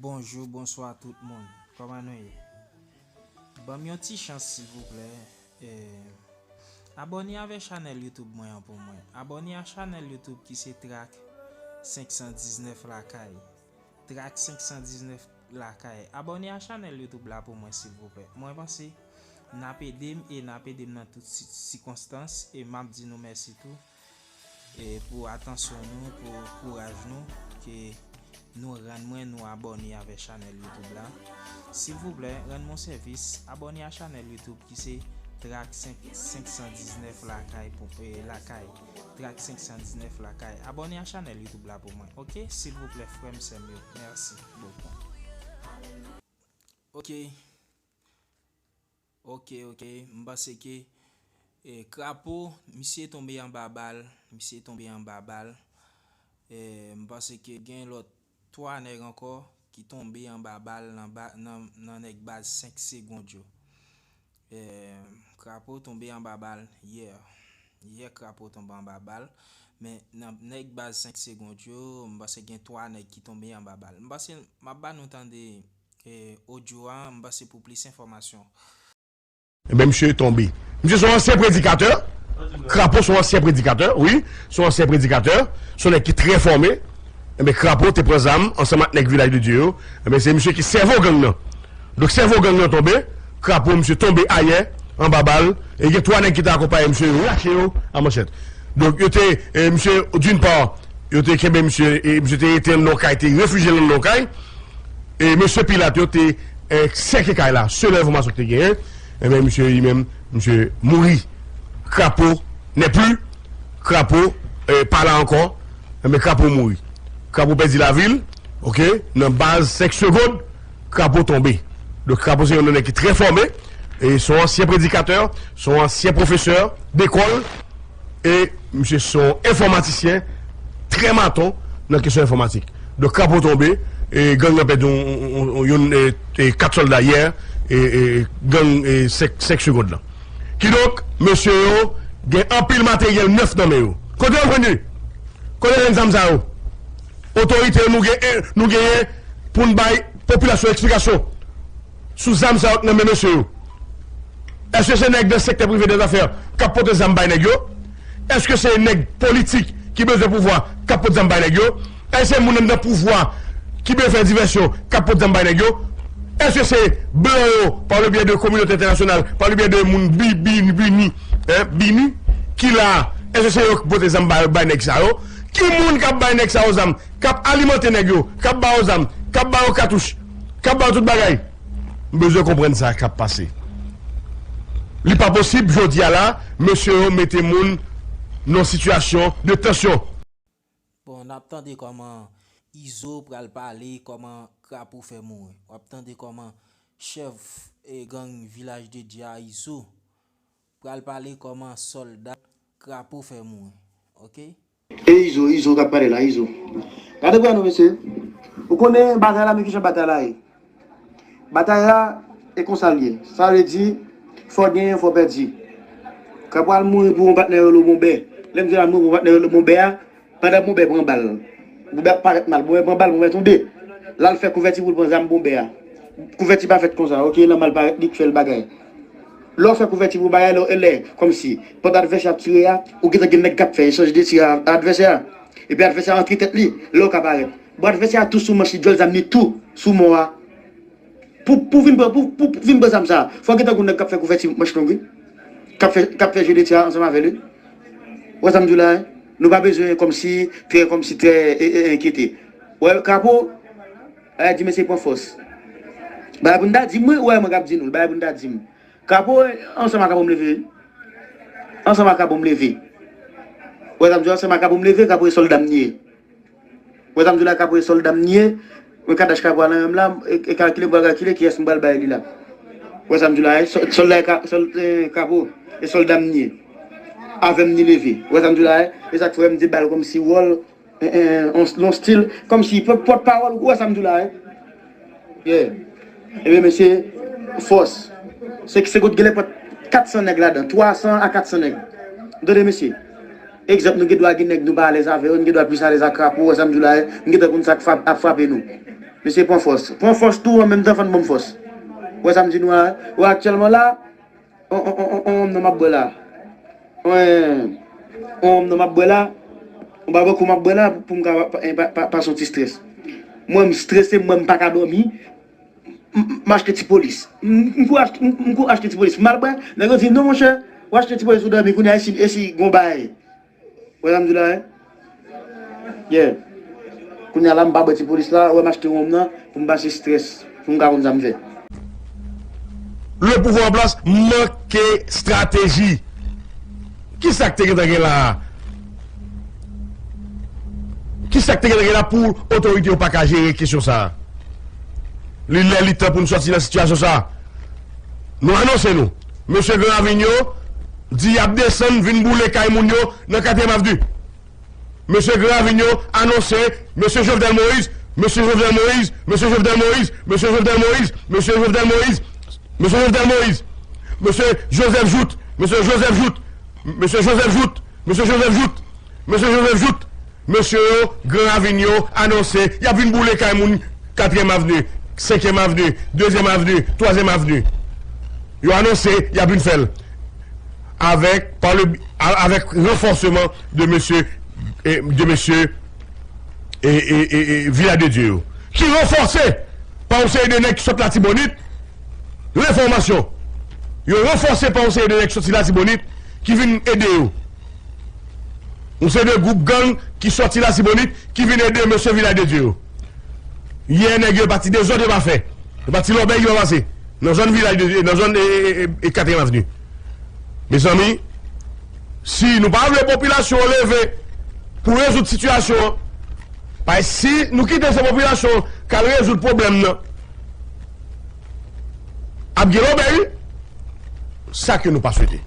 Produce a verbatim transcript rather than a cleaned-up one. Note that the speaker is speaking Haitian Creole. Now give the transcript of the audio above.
Bonjou, bonswa tout moun. Kòman nou ye? Ban m yon ti chans silvouplè. Eh, abòne avè chanèl YouTube mwen an pou mwen. Abòne a chanèl YouTube ki se Track senk san diznèf Lakay. Track senk san diznèf Lakay. Abòne a chanèl YouTube la pou mwen silvouplè. Mwen panse n ap ede m e n ap ede m nan tout si- sikonstans e m ap di nou mèsi tou. E pou atansyon nou, pou kouraj nou, ke nou rann mwen, nou abòne avè chanèl YouTube la. Silvouplè, rann mwen sèvis, abòne a chanèl YouTube ki se Track senk, senk san diznèf Lakay pou, eh, Lakay. Track senk san diznèf Lakay. Abòne a chanèl YouTube la pou mwen, oke? Silvouplè, frè m, sè m yo. Mèsi bokou. Oke. Oke, oke. M panse ke, eh, Krapo, misye tonbe anba bal. Misye tonbe anba bal. Eh, m panse ke gen lòt twa nèg ankò ki tonbe anba bal nan, ba, nan, nan nèg baz senk segonn yo. Eh, Krapo tonbe anba bal yè. Yè Krapo tonbe anba bal. Men nan nèg baz senk segonn yo, m panse gen twa nèg ki tonbe anba bal. M panse m ap ba nou tande, eh, odyo a, m panse pou plis enfòmasyon. Ebyen, misye tonbe. Misye se yon ansyen predikatè. Krapo se yon ansyen predikatè, wi. Se yon ansyen predikatè. Se yon nèg ki trè fòme. Ebyen, Krapo te pran zam ansanm ak nèg Vilaj de Dye yo. Ebyen, se misye ki sèvo gang nan. Donk, sèvo gang nan tonbe. Krapo, misye tonbe ayè, anba bal. E gen twa nèg ki te akonpaye misye, yo rache yo a manchèt. Donk, yo te, e, misye, d'une part, yo te kenbe misye, e misye te rete anndan yon kay, te refijye l anndan yon kay. E mesye Pilat yo te, e, sèke kay la, selon enfòmasyon ki te genyen. Ebyen, misye li menm, misye mouri. Krapo n'est plus. Krapo, e, pa la ankò. Ebyen, Krapo mouri. Krapo pèdi lavi l, oke, nan baz senk segonn, Krapo tonbe. Donk, Krapo se yon nèg ki trè fòme, e se yon ansyen predikatè, se yon ansyen pwofesè dekòl, e misye se yon enfòmatisyen trè maton nan kesyon enfòmatik. Donk, Krapo tonbe, e gang nan pèdi yon, yon, yon, yon, e, e, kat sòlda yè, e, e, gang, e, senk, senk segonn nan. Kidonk, mesye yo gen anpil materyèl nèf nan men yo. Kote yo jwenn li? Kote yo jwenn zam sa yo? Otorite yo, nou gen, nou genyen pou n bay popilasyon eksplikasyon sou zam sa yo k nan men mesye yo. Èske se nèg nan sektè prive dèzafè k ap pote zam bay nèg yo? Èske se nèg politik ki bezwen pouvwa k ap pote zam bay nèg yo? Èske se moun anndan pouvwa ki bezwen fè divèsyon k ap pote zam bay nèg yo? Èske se blan yo, pa le byen de kominote entènasyonal, pa le byen de moun bi, bi, bini, en, bini, ki la a? Èske se yo k pote zam bay, bay nèg sa yo? Ki moun k ap bay nèg sa yo zam, k ap alimante nèg yo, k ap ba yo zam, k ap ba yo katouch, k ap ba yo tout bagay? M bezwen konprann sa k ap pase. Li pa posib, jodi a la, mesye yo mete moun nan sitiyasyon de tansyon. Bon, n ap tande kòman Izo pral pale kòman Krapo fè mouri. W ap tande kòman chèf, e, gang Vilaj de Dye a, Izo, pral pale kòman sòlda Krapo fè mouri. Oke? E Izo, Izo k ap pale la, Izo. Gade pou nou, mesye. Ou konnen batay la, men kijan batay la ye. Batay la, e konsa l ye. Sa vle di, fò genyen, fò pèdi. Krapo al mouri pou yon patnè rele Bonbè. Lè m di l al mouri pou yon patnè rele Bonbè a, pandan Bonbè pran bal. Bonbè ap parèt mal. Bonbè pran bal, Bonbè tonbe. L al fè kouvèti pou l pran zam Bonbè a. Kouvèti pa fèt konsa, oke, nan mal parèt, li k fè l bagay. Lè w fè kouvèti pou bagay, lè, lè, kòmsi, pandan advèsè a ap tire a, ou gentan gen nèg k ap fè echanj de tir a advèsè a. Epi advèsè a antre tèt li, lè w ka parèt. Bon, advèsè a tou sou manch li, djòl zam li tou sou mò a. Pou, pou vin pran, pou, pou vin pran zam sa a, fò gentan gen nèg k ap fè kouvèti manch long, wi. K ap fè, k ap fè je de tir ansanm avè l, wi. Wè sa m di w la, wi. Nou pa bezwen kòmsi, trè, kòmsi trè, e, e, enkyete. Wè, Krapo, bagay di mesye pran fòs. Bagay pou n ta di m, wi, wè, mwen k ap di nou, bagay pou n ta di m. Krapo, ansanm ak Krapo m leve, wi. Ansanm ak Krapo m leve. Wè sa m di w, ansanm ak Krapo m leve, Krapo e sòlda m li ye. Wè sa m di w la, Krapo e sòlda m li ye. Mwen kadaj Krapo a nan men m la, e, e kalkile, m pral kalkile kiyès m pral bay li la. Wè sa m di w la, e, sò-, sòlda e Ka-, sòl-, e, Krapo, e sòlda m li ye. Avè m li leve. Wè sa m di w la, e, e sa k fè m di bal kòmsi wòl, e, e, on, on stil, kòmsi pòt, pòt pawòl, ou wè sa m di w la, e. Yeah. Ebyen, mesye, fòs. Se, se kot genlè pran kat san nèg ladan, twa san a kat san nèg. Tande, mesye. Egzanp, nou gen dwa gen nèg nou pa alèz avè yo, nou gen dwa plis alèz ak Krapo, wè sa m di w la, e, nou gentan konn sa k frap-, ap frape nou. Mesye pran fòs. Pran fòs tou, an menm tan fann ban m fòs. Ou wè sa m di nou a? Ou wè aktyèlman la, on, on, on, on, on, non, m ap bwè la. On, on, non, m ap bwè la. On babokou m ap bwè la pou m ka pa, pa, pa, pa santi strès. Mwen, m strese, mwen, m pa ka dòmi. M, m, m achte ti polis. M, m kou achte, m, m kou achte ti polis. M al bwè, nèg yo di, "Non, monchè, ou achte ti polis, ou dòmi, kounye a, e si, e si gon bagay?" Wè sa m di la, wi? Yeah. Kounye a la, m pa bwè ti polis la, wè m achte wonm nan, pou m pase strès, pou m ka konn sa m fè. Le pouvoir en place manke estrateji. Kisa k te gentan gen la a? Kisa k te gentan gen la pou otorite yo pa ka jere kesyon sa a? Li lè, li tan pou n sòti nan sitiyasyon sa a. Nou anonse nou. Mesye Gran Ravin yo di y ap desann vin boule kay moun yo nan Katriyèm Avni. Mesye Gran Ravin yo anonse, Mesye Jovenel Moïse, Mesye Jovenel Moïse, Mesye Jovenel Moïse, Mesye Jovenel Moïse, Mesye Jovenel Moïse, Mesye Jovenel Moïse, Mesye Joseph Jouthe, Mesye Joseph Jouthe, Mesye Joseph Jouthe, Mesye Joseph Jouthe, Mesye Joseph Jouthe, mesye yo, Gran Ravin yo, anonse, y ap vin boule kay moun, Katriyèm Avni, Senkyèm Avni, Dezyèm Avni, Twazyèm Avni. Yo anonse, y ap vin fè l. Avèk, pa le, a- avèk ranfòsman de mesye, e, de mesye, e, e, e, e, Vilaj de Dye yo. Ki ranfòse pa yon seri de nèg ki sot Latibonit, lefòmasyon. Yo ranfòse pa yon seri de nèg ki soti Latibonit, ki vin ede yo. Yon seri de gwoup gang ki sòti Latibonit, ki vin ede mesye Vilaj de Dye yo. Yè, nèg yo pati dezòd yo pa fè. Yo pati lòbèy yo pa pase. Nan zòn Vilaj de Dye, nan zòn, e, e, e, e Katriyèm Avni. Mezanmi, si nou pa vle popilasyon an leve pou rezoud sitiyasyon an, paske si nou kite se popilasyon an k al rezoud pwoblèm nan, ap gen lòbèy, wi. Sa ke nou pa swete.